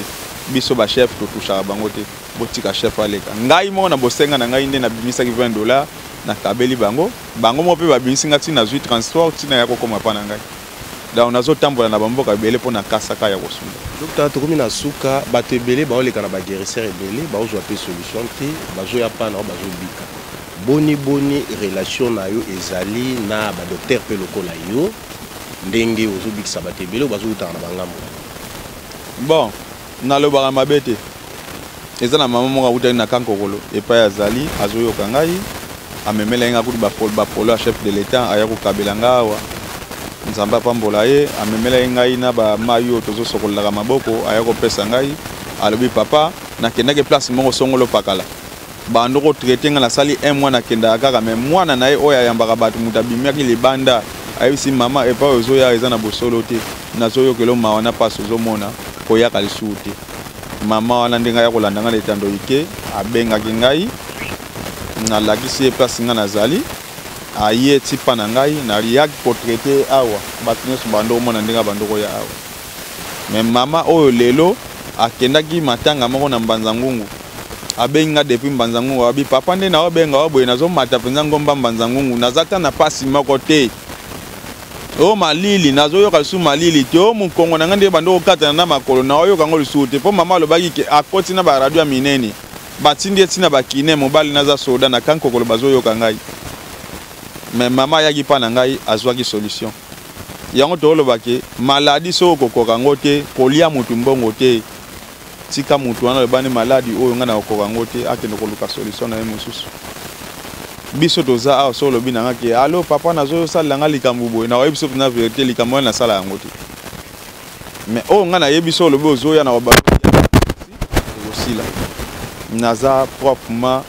[SPEAKER 4] biso bachef totushaka bango te, botika chef aleka. Ngai moko na bosenga na ngai nde nabimisaki 20 $, nakabeli bango. Bango moko mpe babimisi nga ntina, nazwi transport ntina ya kokóma mpa na ngai. Donc nazotambola na bamboka ebele mpo na kasaka ya kosunga.
[SPEAKER 3] Docteur, tokomi na suka. Bato ebele baoleka na baguérisseur ebele, baozwa mpe solution te, bazoya mpa na yo, bazobika. Boni boni relation na yo ezali na badocteur mpe lokola yo ndenge ozobikisa bato ebele oyo bazowutaka na bangambo?
[SPEAKER 4] Bon, nalobaka mabe te. Eza na mama moko akutaki na Kankokolo, epai azali, azoyoka ngai. Amemelaki nga kutu bapolo ya chef de l'État, aya kokabela nga awa. Nzambe apambola ye. Amemelaki ngai na bamai oyo tozosokolelaka maboko, aya kopesa ngai. Alobi, papa, nakendaki place moko songolo pakala, bando kotraiter nga, nasali un mois, nakendaka kaka. Me mwana na ye oyo ayambaka bato, moto abimiaki libanda, ayebisi mama, epai oyo ozoya eza na bosolo te, nazoyokela mawa na mpasi ozomona, koyaka lisusu te. Mama wana, ndenge aya kolanda ngai na etando ike, abengaki ngai, nalakisi ye place ngai nazali. Aye ti mpa na ngai, nayaki kotraiter awa. Bato nyonso bando komona ndenge bando koya awa. Me mama oyo lelo akendaki matanga moko na Mbanza Ngungu, abengi nga depuis Mbanza Ngungu, abi, papa, nde naobenga wa boye, nazomata mpenza ngomba Mbanza Ngungu, naza ta na pasi moko te, o malili nazoyoka lisusu malili te, o mokongo na ngai nde bando kokatana na makolo, naoyoka yango lisusu te. Mpo mama alobaki ke akoti na baradio ya minene, batindi ye ntina bakine, mobali naza soda na Kankokolo, bazoyoka ngai. Me mama ayaki mpa na ngai, azwaki solution. Yango toolobaki, maladi soki okokoka yango te, kolia motu mbongo te. Tika motu wana alobani maladi oyo ngai nakokoka yango te, akende koluka solution na ye mosusu. Biso toza awa. So olobi na nga ke allo papa, nazosalela nga likambo boye, nakoyebi biso mpenza vérité, likambo wana nasala yango te. Mais oyo ngai nayebi, so olobi ozoya na ekosila. Naza proprement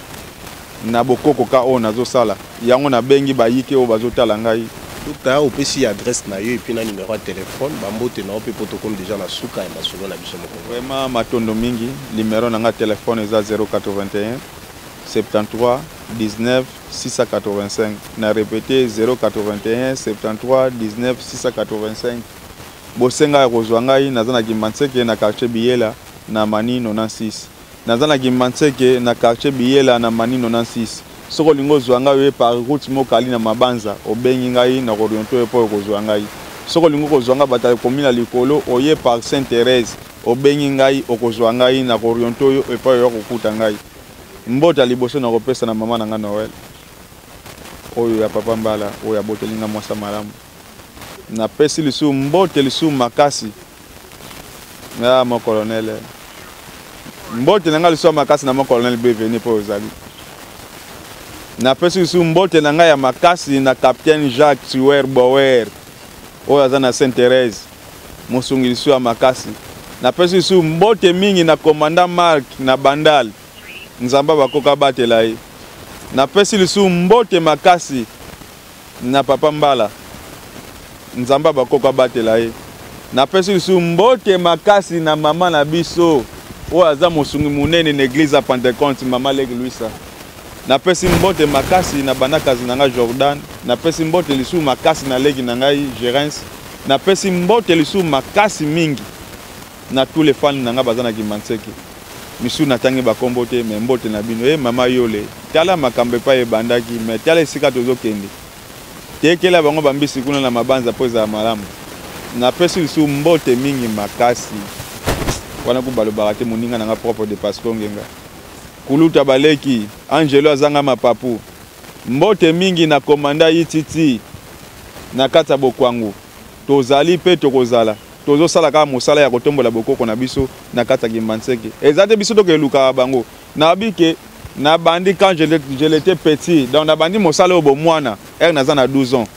[SPEAKER 4] na bokoko ka oyo nazosala yango, nabengi bayike oyo bazotala ngai.
[SPEAKER 3] Docteur, opesi adresse na yo et puis na numéro ya téléphone, bambote na yo mpe, po tokomi déjà na suka ya masolo na biso moko.
[SPEAKER 4] Vraiment, matondo mingi. Numéro na nga téléphone eza 081 73 19 685. Na répété, 081 73 19 685. Bosenga ya kozwa ngai, naza na Kimbanseke, na quartier Biyela, na Mani 96. Naza na Kimbanseke, na quartier Biyela, na Mani 96. Soki olingi ozwa ngai, oye par route Mokali na Mabanza, obengi ngai na koorienter oyo mpo okozwa ngai. Soki olingi kozwa ngai, bato akomi na likolo, oye par Sainte Thérèse, obengi ngai, okozwa ngai na koorienter oyo epai oya kokuta ngai. Mbote ya liboso na kopesa na mama na ngai Noel, oyo ya papa Mbala, oyo aboteli ngai mwasa malamu. Napesi lisusu mbote lisusu makasi ya mo colonel, mbote na ngai lisusu ya makasi na mo colonel Beveni mpo ozali. Napesi lisusu mbote na ngai ya makasi na capitaine Jacques Tuer Bower, oyo aza na Sainte Thérèse, mosungi lisusu ya makasi. Napesi lisusu mbote mingi na commandant Mark na Bandal, Nzambe bakoka batela ye. Napesi lisusu mbote makasi na papa Mbala, Nzambe bakoka batela ye. Napesi lisusu mbote makasi na mama na biso oyo aza mosungi monene na église ya Pentecôte, mama Leki Luisa. Napesi mbote makasi na bandakazi na ngai Jordan, napesi mbote lisusu makasi na leki na ngai Gerens, napesi mbote lisusu makasi mingi na tous les fans na ngai baza na Kimbanseke. Misusu natangi bakombo te mais mbote na bino. Eh mama Yole, tala makambo epai ebandaki mais tala esika tozokende. Tekela bango bambisi kuna na mabanza mpo ezala malamu. Napesi lisusu mbote mingi makasi wana ku balobaka te moninga na nga propre de Pasco Ngenga. Kuluta baleki, Angelo azanga mapapu. Mbote mingi na commandant Yititi na kati ya Bokwangu. Tozali mpe tokozala. Tozosala kaka mosala ya kotombola bokoko na biso na kati ya Kimbanseke. Eza te biso tokelukaka bango. Nayebi ke nabandi quand je l'étais petit, donc nabandi mosala oyo bomwana, heure naza na 12 ans.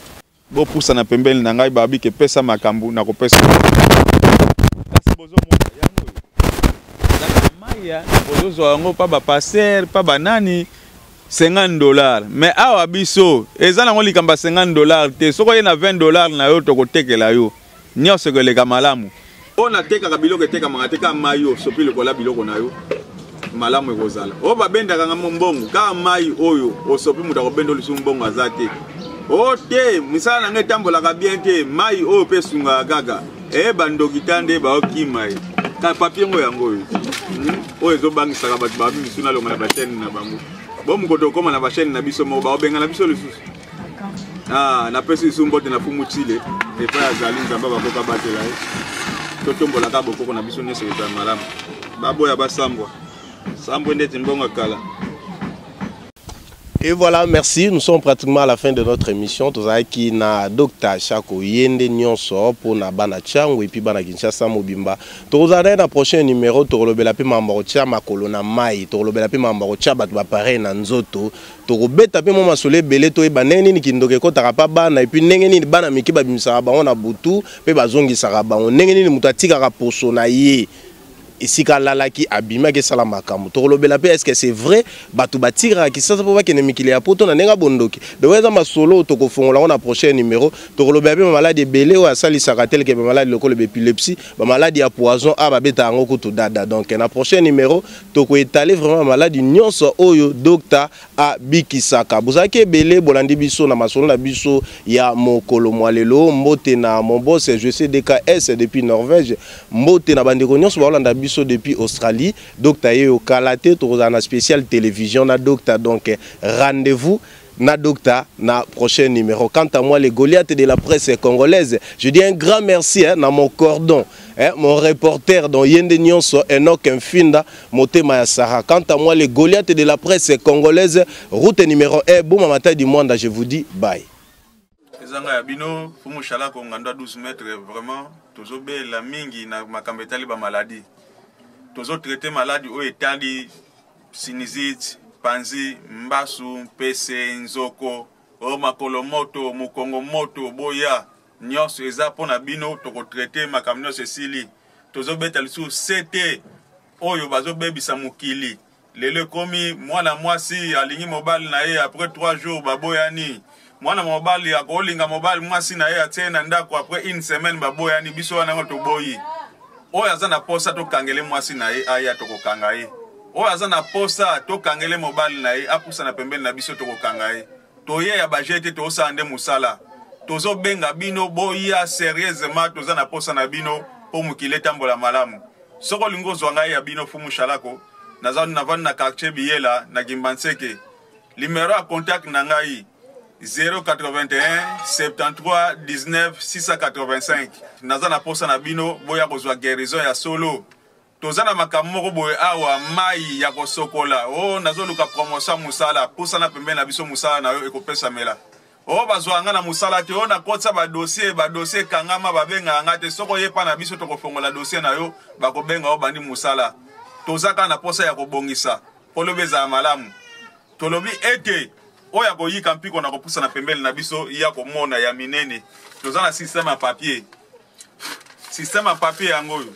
[SPEAKER 4] Bopusana pembeni na ngai, babi ke pesa makambo nakopesa. Kasi bozomona yango oyo ezaka maya, bozozwa yango pa ba pasteur pa banani 50 $, mais awa biso eza nango likambo ya 50 $ te. Soki oye na 20 $ na yo, tokotekela yo nyonso, ekoleka malamu. Oyo natekaka biloko etekamaka te, kaka mai oyo sopi lokola biloko na yo malamu ekozala. Oyo babendaka nga mbongo kaka mai oyo osopi, moto akobenda lisusu mbongo aza te. O te, misala na ngai etambolaka bien te, mai oyo mpe esungaka kaka. E bandoki ta nde baokima ye ka papier ngo yango oyo, Oyo ezobangisaka bato, babi misu nalonga na bachaîne na bango. Bo mokoto okóma na bachaîne na biso moko, baobenga na biso lisusu. Ah, napesi lisusu mbote na Fumu Chile epai azali, Nzambe bakoka batela ye. Totombolaka bokoko na biso, nyonso ekozala malamu. Baboya basambwa sambwe ndeti mbongo ya kala.
[SPEAKER 3] Et voilà, merci. Nous sommes pratiquement à la fin de notre émission. Tozalaki na Dr Chako Yende nyonso pour na bana Tshangu et puis bana Kinshasa mobimba. Tozala na prochain numéro, tokolobela pe mambo kotia makolo na mai, tokolobela pe mambo kotia bato ba pareil na nzoto. Tokobeta pe mo masolo ebele, toyeba ndenge nini kindoki ekotaka pa bana et puis ndenge nini bana mike babimisaka bango na butu pe bazongisaka bango. Ndenge nini moto atikaka poso na ye esika alalaki, abimaki, esala makambo. Tokolobela mpe est ce que c'est vrai bato batikaka Kisasa mpo bakende mikili ya Poto na ndenge ya bondoki? Donc eza masolo tokofongola yango na prochain numéro. Tokolobela mpe bamaladi ebele oyo asalisaka, tel que bamaladi lokola baépilepsie, bamaladi ya poison a babeta yango kutu dada. Donc na prochain numéro tokoétaler vraiment bamaladi nyonso oyo docteur abikisaka. Bozalaki ebele, bolandi biso na masolo na biso ya mokolo mwa lelo. Mbote na mon boss JCDKS depuis Norvège, mbote na bandeko nyonso baolanda biso depuis Australie. Docteur ye okala te, tokozala na spécial télévision na docteur. Donc rendez-vous na docteur na prochain numéro. Quant à moi, les Goliath de la presse congolaise, je dis un grand merci, hein, na mon cordon, hein, mon reporter dans Yende Nyonso, Enoch Mfinda, Motema ya Sarah. Quant à moi, les Goliath de la presse congolaise, route numéro 1, Bouma Mata du Mwanda, je vous dis bye.
[SPEAKER 4] Ezanga ya bino Fumu Shalako Ngando 12 mètres, vraiment tozobela mingi na makambo etali bamaladi. Tozotraite maladi oyo etali sinusite, panzi, mbasu, mpese, nzoko, oyo makolo moto, mokongo moto, boya, nyonso eza mpo na bino. Tokotraite makambo nyonso esili. Tozobeta lisusu sete oyo bazobebisa mokili lelo. Ekomi mwana mwasi alingi mobali na ye, après 3 jours baboyani. Mwana mobali akolinga mobali mwasi na ye, atie na ndako, après une semaine baboyani. Biso wana yango toboyi. Oyo aza na posa tokangele mwasi na ye, aya, tokokanga ye. Oyo aza na posa tokangele mobali na ye, apusana pembeni na biso, tokokanga ye. Toye ya baje te, tozosala nde mosala. Tozobenga bino, boya sérieusement, toza na posa na bino mpo mokili etambola malamu. Soki olingi ozwa ngai ya bino Fumu Shalako, naza navandi na quartier Biyela na Kimbanseke. Numero ya contact na ngai 081 73 19 685. Naza na posa na bino, boya kozwa guérison ya solo. Toza na makambo moko boye awa, mai ya kosokola. O oh, nazoluka promotion ya mosala, pusana pembeni na biso, mosala na yo ekopesamela. O bazwaka nga na mosala te, o nakotisa badossier, badossier ekangama, babengaka nga te. Soki oyepa na biso, tokofongola dossier na yo, bakobenga yo, bandi mosala. Toza kaka na posa ya kobongisa mpo lobi ezala malamu. Tolobi ete oyo akoyika mpiko na kopusana pembeni na biso ya komona ya minene. Toza na système ya papier. Système ya papier yango oyo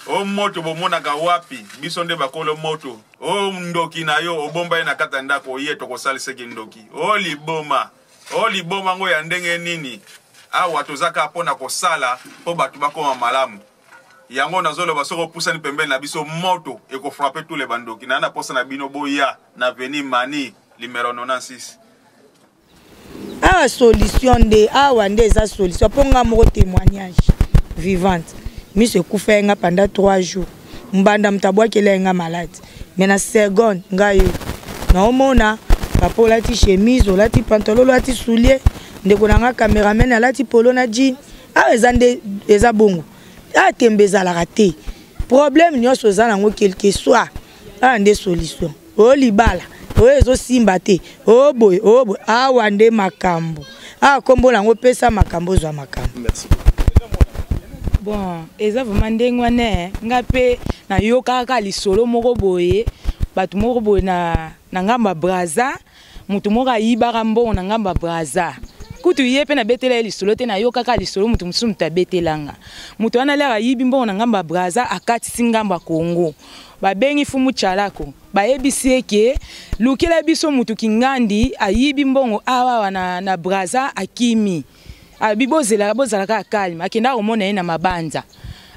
[SPEAKER 4] o moto bomonaka wapi? Biso nde bakolo moto. O ndoki na yo obomba ye na kati ya ndako, oye, tokosalisaki ndoki. O liboma, o liboma ngo ya ndenge nini? Awa toza kaka mpo na kosala mpo bato bakoma malamu. Yango nazoloba, soki opusani pembeni na biso, moto ekofrappe tous les bandoki. Na na posa na bino, boya na avenue Mani numéro 96.
[SPEAKER 5] Awa solution nde, awa nde eza solution mpo nga moko témoignage vivante. Miso ekufa ye nga pendant 3 jours, mbanda moto abwakela ye nga malade, mais na seconde ngai oyo naomona papa olati chemise, olati pantalon, olati soulier, ndeko na nga cameraman alati polo na jean. Awa eza nde eza bongo. Awa tembe ezalaka te, problème nyonso eza nango quelque soit. Awa nde solution. Oyo libala oyo ezosimba te, oyo boye, oyo boye, awa nde makambo. Awa nkombo nango pesa makambo, ozwa makambo.
[SPEAKER 3] Merci.
[SPEAKER 6] Bon, eza vraiment ndenge wana. Nga mpe nayokaka kaka lisolo moko boye, bato moko boye na ngambo ya Braza, moto moko ayibaka mbongo na ngambo ya Braza. Kutu ye mpe nabetela ye lisolo te, nayokaka lisolo moto mosusu, moto abetelanga. Moto wana lere ayibi mbongo na ngambo ya Braza, akatisi ngambo ya Congo, babengi fumu Tchalako, bayebisi ye ke lukela biso mutu kingandi ayibi mbongo awa na Braza, akimi. Abi bozelaka, bozalaka calme. Akendaka komona ye na mabanza,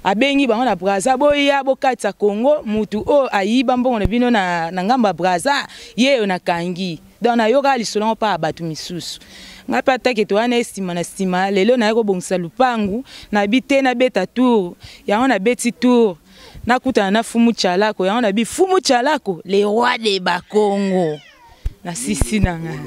[SPEAKER 6] abengi bango na Braza: boya bokatisa Congo, mutu oyo ayiba mbongo na bino na ngambo ya Braza, ye oyo nakangi. Donc nayokaka lisolo yango mpa ya bato misusu. Ngai mpe atake toya na ye nsima na nsima. Lelo naye kobongisa lupangu, nabi te nabeta tour yango, nabeti tour, nakutana na fumu Tchalako. Yango nabi fumu Tchalako, le roi de Bakongo, na sisi na ngai.